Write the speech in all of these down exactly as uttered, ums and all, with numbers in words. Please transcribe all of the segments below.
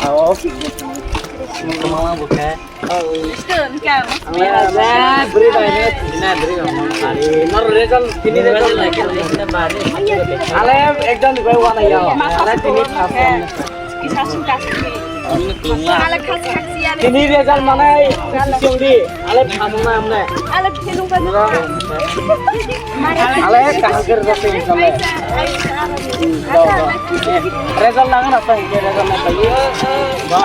Awo. Mama buka. Ang na beri bai ne. Na beri bai. Ari nor result, tini result lagi. Ale exam di bai wana ya. Ale tini first. Ini result mana? Sing di. Ale first mana amne? Ale kaham kere result. Result nang na tong ke result na tong. Ba.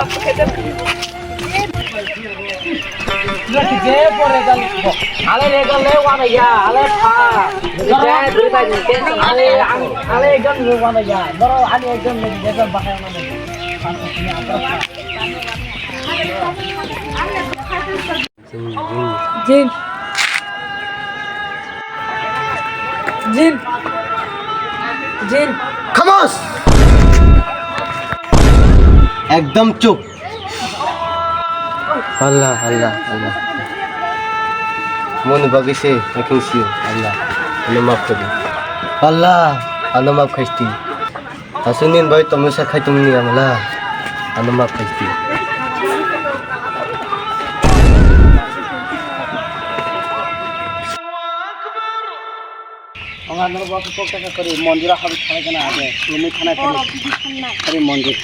Jebo result. Ale result le wana ya, ale pa. Ale ang, ale exam le wana ya. Noro ani exam le result bahai mana. Jin. Jin. Jin. Khamosh! Ekdom chup. Allah, Allah, Allah. Moni bagwi se, I can see you. Allah. Ano maaf khaidi. Allah, ano maaf khaidi. Aswk nini bai tongmisa khai tongmani amala. Ano maaf khai di. Ang ano bo kok kaka kori mondir habwi thanai kana ade. Lumi thanai kori. Kori mondir.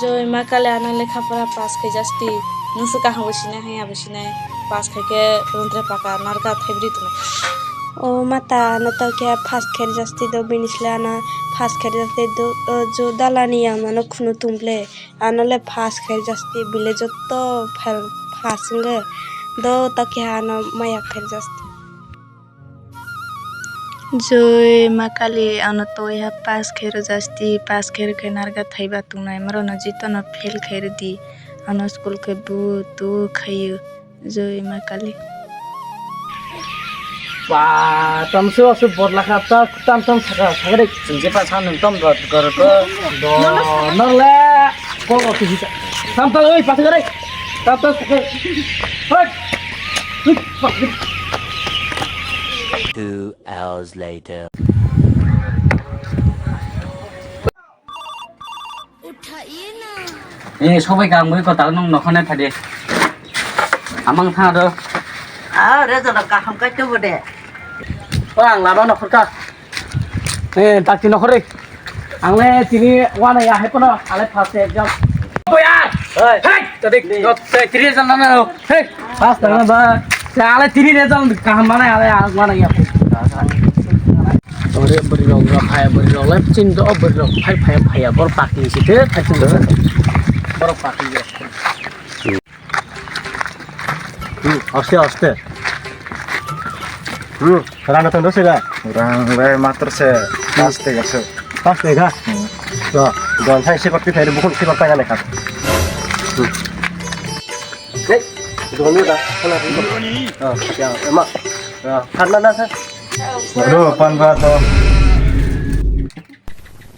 Joi ma kali ano lekha pora pass khai jasti. Nungsu kaham bo sinai hai abo sinai. Pass khai khe rundre paka narga thaibri tongna. O mata ano to khe pass khai jasti do bini sle ano pass khai jasti do, o, jo dalani ya mano khunu tumble. Ano le pass khai jasti bile jotto fail pass wngkhe do to khe ano maya khai jasti. Joi ma kali ano toiha pass khe rwjasti, pass khe rwkhe narwkha thaiba tongnai, morono jitono fail khe rwdi, ano school khe bu tu khaio, joi ma kali. Ba, tamse osu botla kha, ta, tam, tam saka, saka de. Chwng je pa sa nung tom do, gor do. Do, nole, kol osu hisa. Tam, tam, oi, pa saka de. Tam, tam, saka. Hoi. Hui, pa, hui. Two hours later. Eh, sobai ka ang bai kota nung nokhone phade. Amang tha do. Ah, result kaham kai to bode. O ang lama nokhor ka. Eh, tak ti nokhor re. Ang le tini wana ya hai pono, ale first exam. Boya. Hei. Hei, tadi. Tiri result na na. Hei. Pass tangna ba. Sa ale tini result kaham mana ale ang mana ya. Ore bwrwi rok rok phai bwrwi rok le chin do bwrwi rok phai phai phai bor pakni site phai chin do. Bor pakni. Hmm, aste aste. Hmm, rana tando sega. Rang le matro se pas tega se. Pas tega. Hmm. Do, don thai se bakti thai bukhun se bakti na lekha. Hmm. Nei, doni da, kala ri. Ah, ya, ema. Ya, karna na sa. Aduh, pan ba to.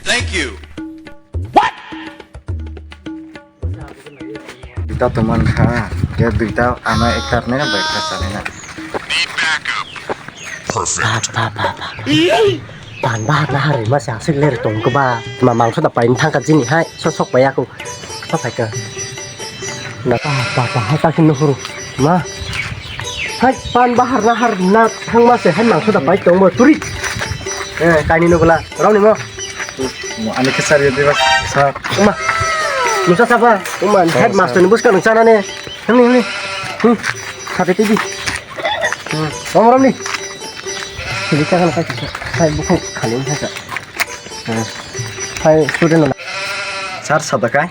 Thank you. What? Duita to man kha, ya duita ano ekta ne bai kha sale na. Ba, ba, ba, ba. Pan bahar na hari ma sa sik ler tong ko ba. Ma mangso da pai thang ka jini hai, so sok pai aku. Sok pai ka. Na ta ta ta hai ta kin no huru. Ma. Hai pan bahar na har na thang ma se hai mangso da pai tong mo turi. Eh, kaini no bla. Rau ni mo. Mo ani ke sari de ba sa. Ma. Musa sapa? Uman headmaster ni buska nang sana ne. Hini hini. Hmm. Sate tigi. Hmm. Rom rom ni. Sili ka kan kai kisa. Hai bukhung khali wngkha ka. Hmm. Hai student na. Sir sadakai.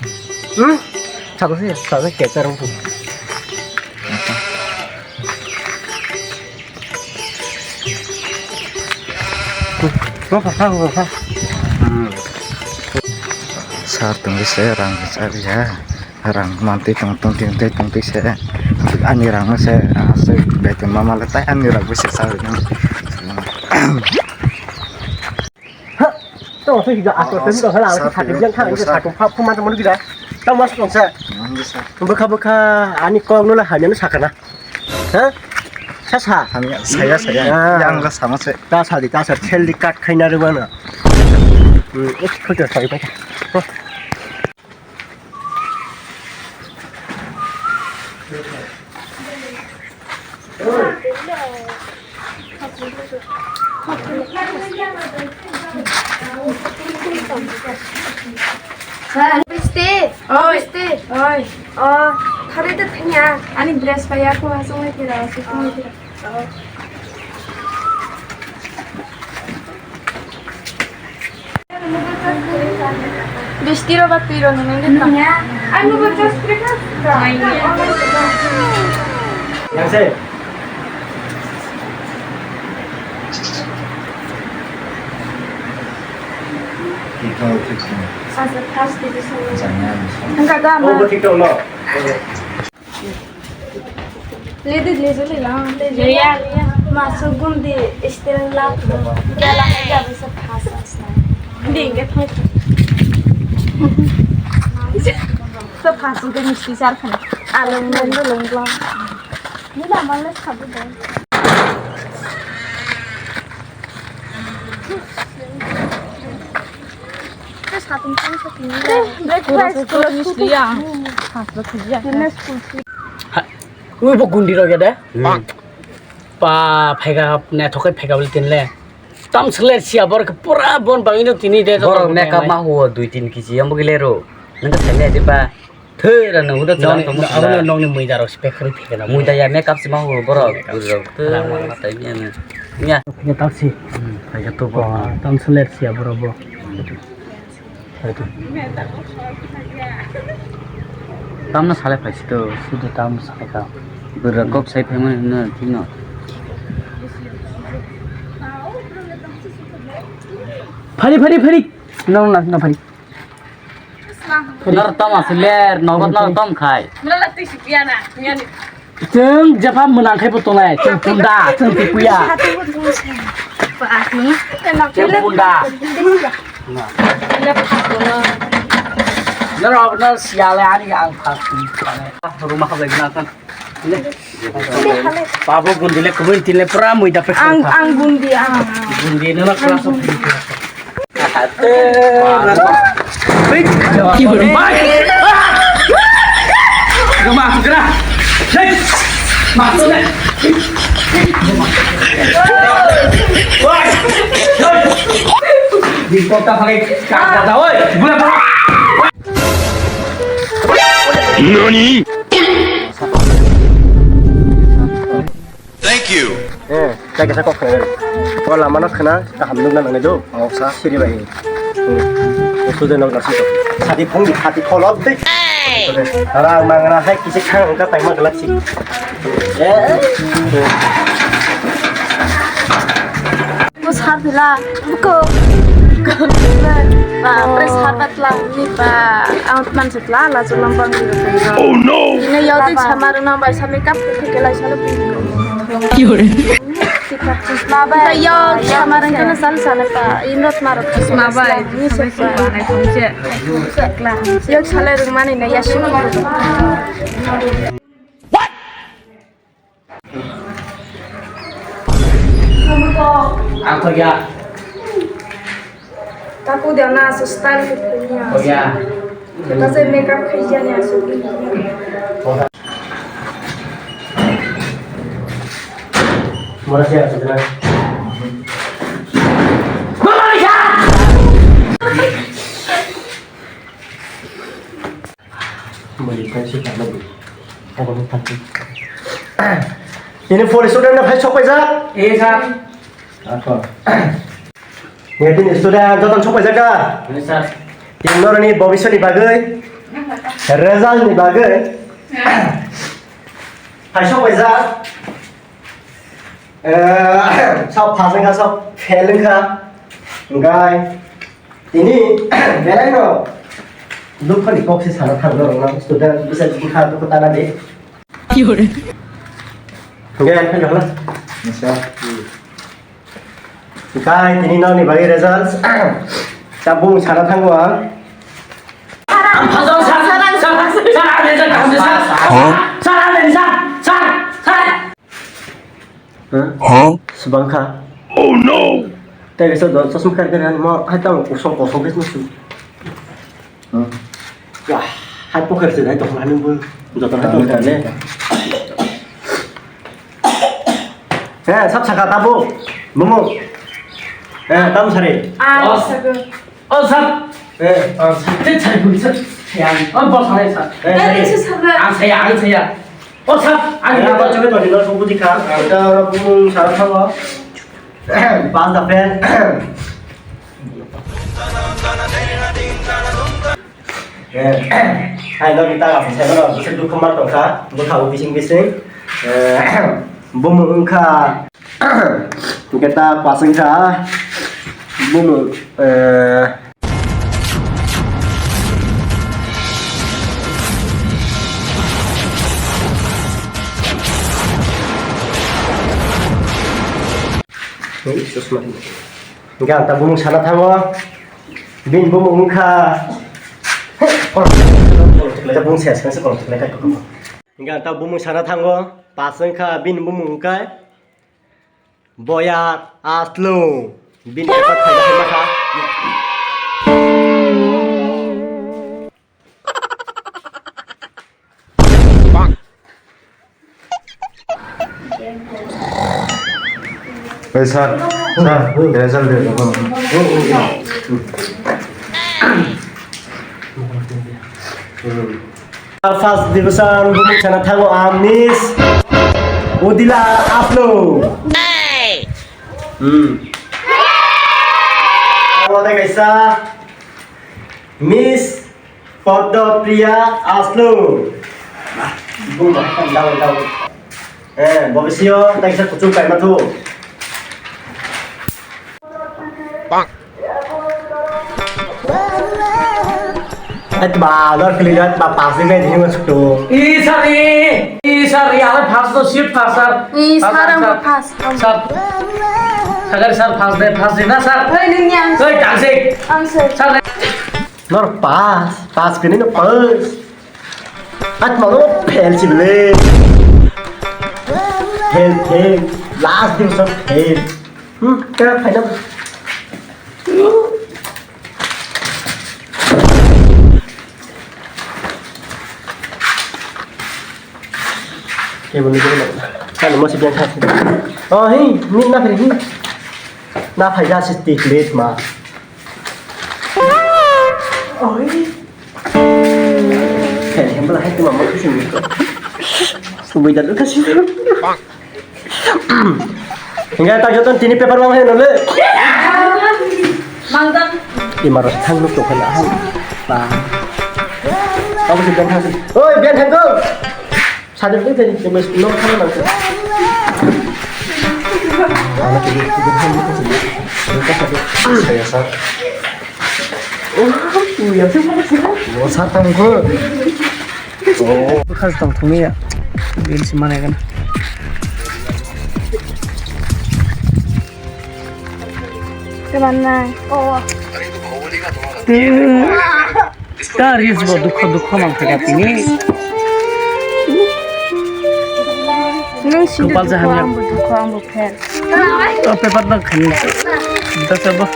Hmm. Sadakai sadakai kecha rong. Sar tongwi se rang rwchar ya. Rang mantwi tong tong tong twi tong twi se. Ani rang no se aswk beton ma male tai ani rang bo se sa. Ha, to se hija ato tem to hala ang sar sakhe jang thang sar sakhe pha pha ma to gida. Ta mas tong sa. Bwkha bwkha ani kok no la hamya no sakana. Ha? Sa sa. Hamya saya saya. Ah. Yang ga sama se. Ta sa di ta sa sel di kat khaina rwna. Hmm, ek khoto sai ta. Bisti. Oi. Bisti. Oi. Oh, thari de thanya. Ani dress pa ya ko asung mai kira, asung mai kira. Bistiro ba twi rok nini nini. Ang nubo just breakfast. Yang se. Ito, ito. Asa first division. Jangan. Enggak ada. Oh, betul lo. Lidi lidi lila. Lidi ya. Masuk gundi istilah. Jalan aja bisa bahasa asal. Dingge thok. Sephasuk de misti sar khana. Along lenglo lenglo. Ni da male sabu de. Te satung tang satung. Te breakfast school misti ya. Phasuk ya. Tine school. Ui bo gundi rok ya de. Bang. Pa phaika ne thokai phaika bole tinle. Tam sele sia bor pura bon bagino tini de. Borok makeup ma huo dui tin kg ambo gile ro. Nang ka sele de ba. Thera nang uda. Nong ni mui darok spek khari phekena. Mui da ya makeup si ma huo borok. Bujrok. Thera ma tai ni ane. Nya. Phekena taksi. Phaika to bo. Tam sele sia borok bo. Tamno salai phaisito, sudu tamno salai ka. Bwrwrok kok sai phaimani hwnna thikno. Phari, phari, phari. Nong na, na phari. Nor tom asler, nogot nor tom khai. Chwng jepha mwnang khe bo tongnai, chwng punda, chwng tikuya. Chwng punda. Norok no siyale ani ang phas. Ruma khabai gna kan. Pabo gundi le kubui tile pura mui da pe. Ang, ang gundi, ang. Gundi no na class of. Nani? Thank you. Eh, chai kaisa kok khna. O lama no khna, kaham nukna nangnai do. Moksa. Siri bai. Hmm. Sujai nok nasi to. Sadi phung di, sadi kholop di. Hey! Rang mangra hai kisi khang ka tai ma galak si. Eh. Ko sar pila, ko. Ba, pre sar bat lang ni ba. Ang man se la, la chulang bang. Oh no! Ina yau di samar na bai sa makeup ke ke lai salo. Ki hore? Ba bai yau samar na sal sal pa. Inrot maro. Ma bai. Ni se pa. Yau sale rung mani na ya shu. Ang kaya. Taku dia na so style ke punya. Kaya. Kita saya makeup kerjanya so. Mura siya sa dira. Mari, kan si kan lagi. Kan lagi kan si. Ini police udah nak hai sok paisa? Iya, sir. Apa? Ini student joton sok paisa ka? Iya, sir. Ini norani bobisoni bagai, result ni bagai. Hai sok paisa? Eh, sab pass wngkha, sab fail wngkha. Hwnkhe tini belai no dukho ni kok se sana thang norok no student bisa bwkha dukho tana di. Hwnkhe ang phai hwla. Hwnkhe tini nokni bagwi results ta bung sana thango ang. Ang phajao sir, sir, sir, ang rijak kaham se sir. Huh? Sir, ang rijak, sir, sir. Huh? Huh? Subang kha. Oh no! Tei kaisa do chosma kar kar mo hai tamo kosong kosong khe su. Huh? Ya, hai poker se hai tong ani bo. Joto hai tong ne. He, sab saka tabo. Momo. He, tam sari. Ah, saka. Oh, sir. Eh, oh, sir. Tei chai pun, sir. Chai ang. Oh, boss, hai, sir. Eh, eh, sir. Ang saya, ang saya. Oh, sir. Ang eh, apa coba tadi lo suku di kang? Ada orang pun salah sama. Pas dapat. Eh, hai lo kita lah, saya lo bisa dukung mat tongka, buka bising bising. Eh, bumu engka. Hwnkhe ta pasang kha bumung, eh, hwnkhe ang ta bumung sana thango, bini bumung wngkha, hwnkhe ang ta bumung sana thango, pasang kha bini bumung wngkha. Boyar aslo. Bini ekor khaina hai masa. Hey, sir, sir, result de. First division bumung sana thango ang Miss Udila Aslo. Hmm. Abo tei kaisa Miss Padma Priya Aslo. Bung ba, dau, dau. Eh, bo bisio tei kaisa kuchuk kaima thu. Bang. Ai ba, lor kili jat ba, pass ni gai ding masuk tu. I sari, i sari, ala pass to seat pass sir. I sir, ang pass. Sir. Sagar sir pass de, pass de na sir. Oi, nung yang. Oi, tangsik. Ang sir. Sir. Nor pass, pass kini no pass. At malo fail si bele. Fail, fail. Last division fail. Hmm, kaya fail. Kaya beli dulu. Kan masih biasa. Oh, hi, ni na fail hi. Na fail ya si tik late ma. Oh, hi. Hei, hembla hai tu mama kusi ni. Subui dah lu kasih. Enggak tak joton tini paper mama hai nole. Mangdang. Imar thang lu tu kena hai. Ba. Kamu si ben hai. Oi, ben hai tu. Sadar tu tadi cuma no kena nang. Anak ini tu ben hai tu. Saya sah. Oh, iya, sir. Oh, satang ko. Oh. Bukhas tong thungya. Bini si mana kan? Teman nai. Oh. Ta reels bo dukho dukho mang thaka tini. Nung sini dukho, ang bo dukho, ang bo fail. O paper no khani. Bita sabo.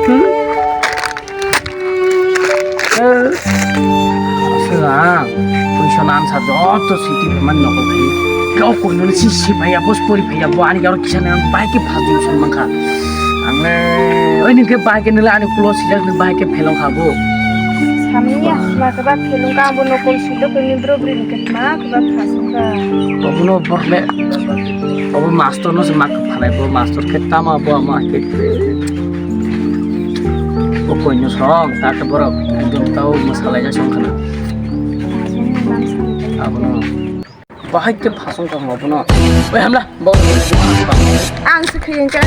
Hmm? Sila, puisa nan sa joto siti man no ko. Kau ko nun si si phaya, bos pori phaya, bo ani garo kisa nang bai ke phas division mangkha. Ang le, oi ni ke bai ke nila ani kulo sijak ni bai ke phelong kha bo. Samni ya, ma ke ba phelong ka bo no ko silo ke ni bro bri ni ke ma ke ba phas ka. Bo no bor le. Obo master no se mak phalai bo, master khe tama bo ama khe. Bo koino song ta ta borok ekdom tao masalai ja song khana. Abono. Bahai khe phasong tong bo no. Oi hamla, bo. Ang se khayeng ka.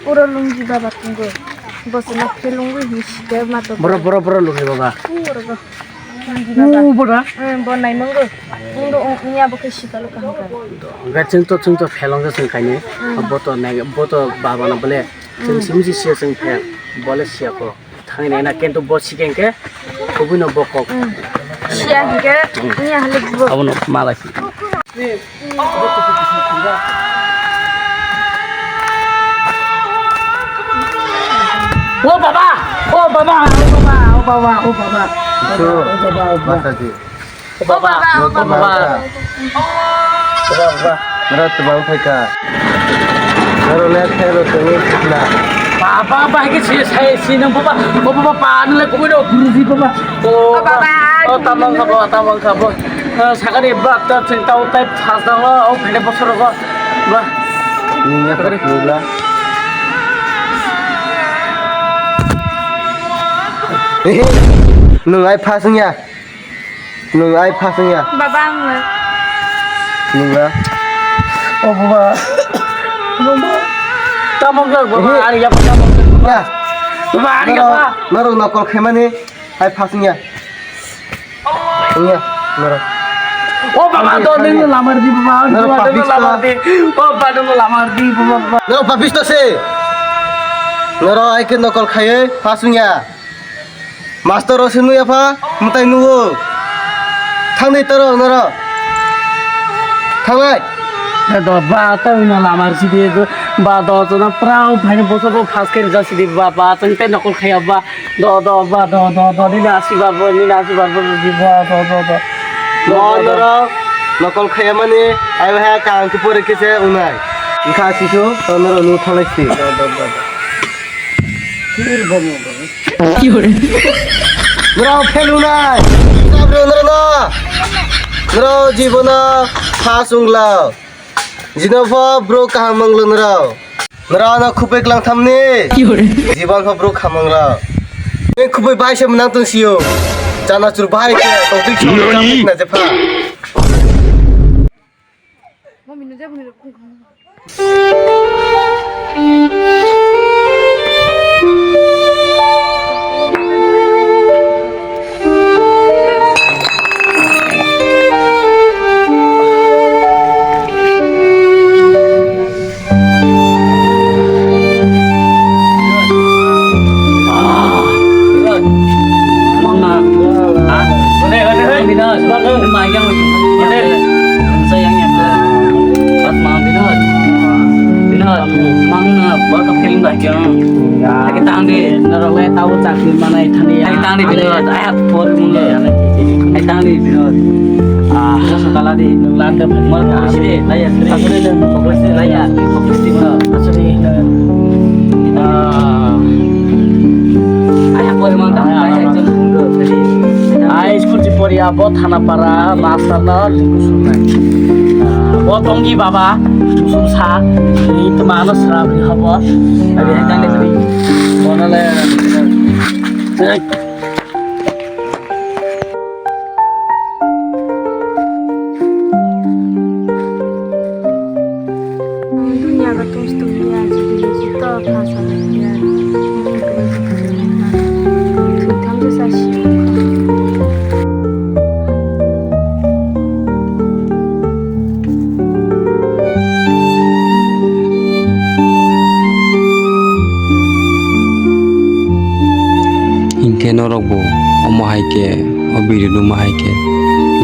Pura lunggi baba tunggo. Bosona khe lungwi hinwi sike mato. Boro, boro, boro lunggi baba. Pura go. Lunggi baba. U bora. Hmm, bo nai manggo. Ungdo ung, nya bo khe sitalo kaham ka. Ga chwng to, chwng to phelong ga chwng kaini. Hmm. Bo to nai, bo to baba na bole. Chwng simi si siya chwng phel. Bole siya ko. Thangwi naina kintu bo sikeng khe kubui no bo kok. Hmm. Siya hingke, hmm, nya hali bo. Abono malai si. O baba! O baba! O baba! O baba! O baba! Isu. O baba! O baba! Masaji. O baba, o baba. Baba, baba. Nara tubang phaika. Nara le thero tengwi sikla. Baba, baba, hai ke si, si, si nang baba. O baba, pa nang le kubui do, guruji baba. O baba. O tamang kha bo, tamang kha bo. Eh, sakari bak ta ching tau tai phas dang lo, o phene bosor go. Ba. Nungya kha nungla. Nung ai phas nungya. Nung ai phas wngya. Baba, ang le. Nung a. O baba. Baba. Tamo khe baba, ehe, ari ya baba. Ya. Baba, ari ya baba. Norok, norok nokol khaimani ai phas wngya. Wngya, norok. O baba, do nini lamar di baba. Norok papisto. Lamar di. O baba, do lamar di baba. Norok papisto se. Norok ai khe nokol khaiwi phas wngya. Master rok se nui apha, mwtai nuo. Thangdi toro noro. Thanglai. Do ba ta wina lamar si de, ba do jona prao bhaini boso bo phas khe ja si de ba, ba tang te nokol khaya ba. Do, do, ba, do, do, do, nini asirbad bo, nini asirbad bo, di ba, do, do, do. Mo noro nokol khaya mani, ai ha kang ki pore kise unai. Ikha sisu, to noro nu thanglai si. Do, do, do, do. Noro phelunai. Sabro noro no. Noro jibono ha sungla. Jino pho bro kaham manglo noro. Noro no khupui klang thamni. Jibon pho bro khamang lo. Ni khupui bai se mwnang tong sio. Chana chur bai ke tong twi chur na jepha. Tangdi, norok le tabo chakri manai thani. Tangdi, Binod, I have four months. Tangdi, Binod. Ah, sala di, landa. Mor ko sidi, laya, asli le, ko sidi, laya, ko sidi, asli le. Ah, I have four months, I have four months. Ai, school si pori abo, Thanapara, master no, ringku surnai. Ah, bo tonggi baba, sumsa, ni tuma no sra bri hobo. Abi hai tang le bri. Bona le. Ek. Hai khe o video nukma hai khe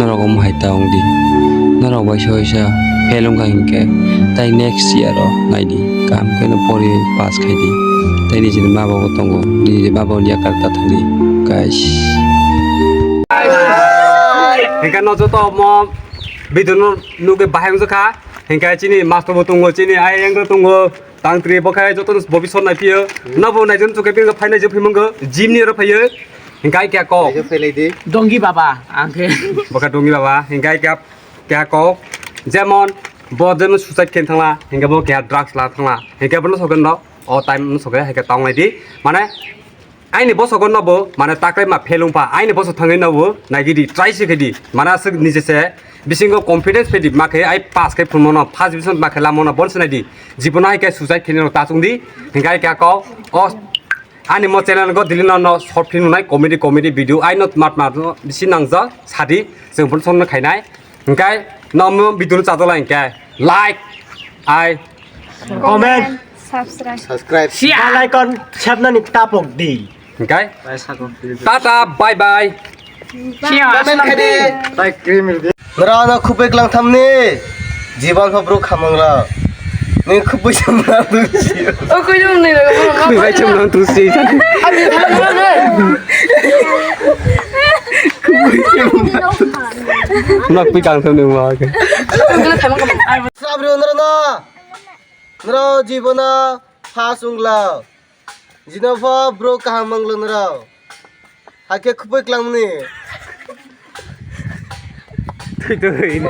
norok omo hai ta wng di. Norok bai soisa fail wngkha hinkhe tai next year o nai di. Kaham khe no pori pass khai di. Tai nijini ma babo tongo, nijini babo ni yakar ta thang di. Guys. Hinkhe no joto omo video no nugwi bahai wngjakha. Hinkhe chini master bo tongo, chini ayang bo tongo. Tang tri bo khai joto no bobiswt nai phiyo. No bo nai jon chuke bini phainai je phimung go. Gym ni ro phaiyo. Hinkhe kya ko. Nai je phailai di. Dongi baba, ang khe. Bo kha dongi baba. Hinkhe kya, kya ko. Jemon bo jemon suicide khen thangla. Hinkhe bo kya drugs la thangla. Hinkhe bo no sogen do. O time no soge hinkhe tong nai di. Mane Aini bosok no bo mane taklai ma phelung pha, aini bosok thangwi no bo naigidi, try se khaidi, mane aswk nije se bisingo confidence phedi, ma khe ai pass khai phunmo no, first division ma khe lamo no, bon sinai di, jibono hai khe suicide khe no ta chung di, hinkhe ai khe ako, o ani mo channel go dili no, no short film nai comedy, comedy video, ai no mat mat no bisi nangja sadi, chwng phun song no khainai, hinkhe no mo video no chajala hinkhe like, ai comment, subscribe, subscribe, share, bell icon sepnani tapok di. Hinkhe tata, bye bye. Comment khai di. Nora no khupui klang thamni. Jiban pha bro khamang ra. Ni khupui samra tu si. O koi jong ni. Khupui bai chum nang tu si. Khupui samra tu. Nok pi kang thamni ma ke. Sabri nora no. Nora jibana pha sungla. Jino pha bro kaham manglo nora. Hakhe khupui klangni. Tui tui.